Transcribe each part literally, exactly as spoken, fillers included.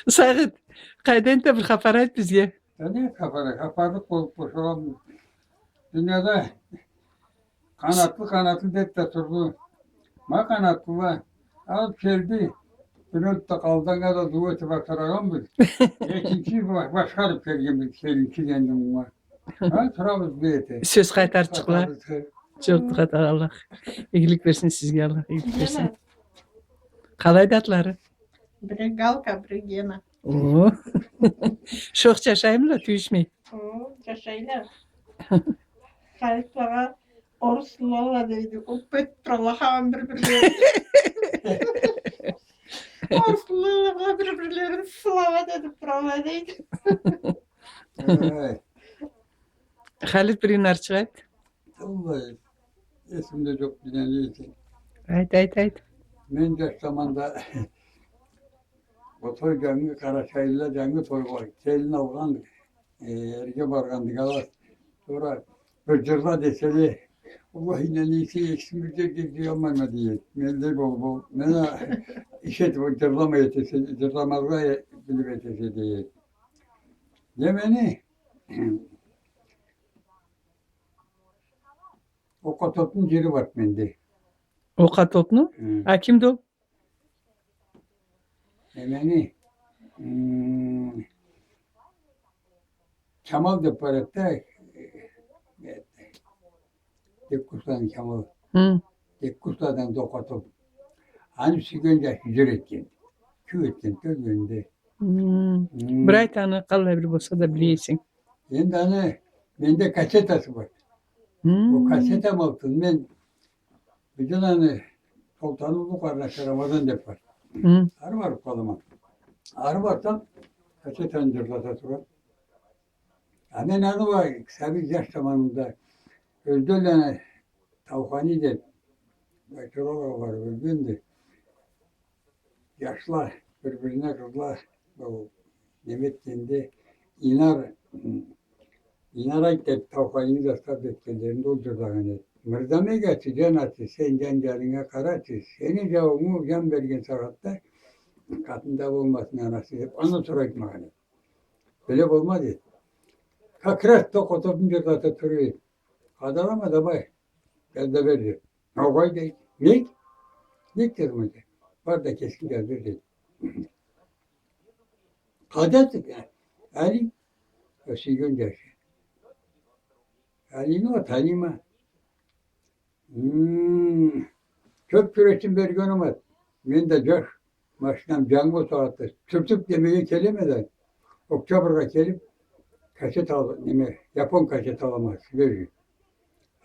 Сагъыт, къайдан да бир хапар айт бизге. Да не хапары? Хапарлыкъ болуп бошагъанбыз. Дунияда къанатлы, къанатлы деп да турду. Ма къанатлыла алып келди. Бир ётда къалданнга да дууа этип атырагъанбыз. Экинчи ба-, башха алып келгенбиз, келинчи энди мунга. Ха, турабыз бир эте. Сёз къайтарчыкъла. Къайтарчыкъла. Жокъ, Аллах игилик берсин сизге, Аллах игилик берсин. Къалайды атлары? Бири Галка, бири Гена. О. Шох жашаймыла, тюйюшмей? О, жашайла. Халит бла орус лала дейди. Оппет туралла хаман бир-бирлерин. Орус лала бла бир-бирлерин слава дедип туралла дейди. Ай. Халит, бир нарчыкъ айт. Аллай, эсимде жокъ, биле эдим. Айт, айт, айт. Мен жаш заманда бу той жангы, къарачайлыла жангы тойгъа келин алгъан, э, эрге баргъандыла. Сора бир жырла деселе, Аллах, энди не этейим, бир жерге жыялмайма, дей эди. Мен да, бол, бол. Мен а иш этип, ол жырламай этесе, жырламазгъа, э, билип этесе, дей эди. Немени? Окъа топну жыры бар менде. Окъа топну? Хы. А кимди ол? Немени? М, Чамал деп бар эди да, э, Теккусланы Чамалы. Хы. Теккусладан да Окъа топ. Аны сюйген жашы жыр этген. Кюй этген, ёлгенде. Хы. Хы. Бир айт аны, къаллай бир болса да биле эсенг. Энди аны менде кассетасы бар. Хы. Ол кассетамы алтын мен Бир жыл аны Солтанны уллу къарнашы Рамазан деп бар. Хы. Ары барып къалама. Ары барсам, кассетаны жырлата турады. А мен аны уа сабий жаш заманымда Ёзденланы Таухани деп Байчоралыгъа барып ёлгенди. Жашла бир-бирине, къызла, ол неме этгенде, Инар, Инар айт деп, Тауханини застав этгенлеринде ол жырлагъан эди. Мырзамек ачы, жан ачы, сен жан-жанынга къарачы, сени жауунгу жан берген сагъатда къатын да болмасын анасы деп, андан сора айтмагъан эди. Бёле болмаз эди. Как раз да Окъа топну жырлата тура эди. Къадалама, давай, жаз да бер деп. Огъай, дейди. Нек? Нек дедим, айта. Бар да кесинг жаз бер, дейди. Къайда эди? Али, сюйген жашы. Алини уа таныйма. Хм, кёп кюрешим бергеним уа. Мен да жаш. Машинам жангы болса, атда сюртюп немеге келеме да, Октябрьгъа келип, кассета ал-, неме, япон кассета алама, свежий.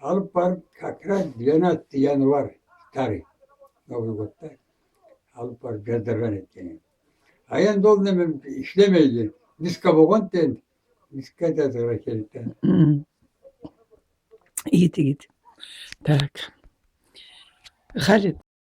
Алып барып, как раз двенадцатый январь, старый, Новый годда алып барып жаздыргъан этгенем. А энди ол неме ишлемейди. Диско болгъан эди, диско жаздыргъа керек эди. Хы. Иги, иги. Так. Халит,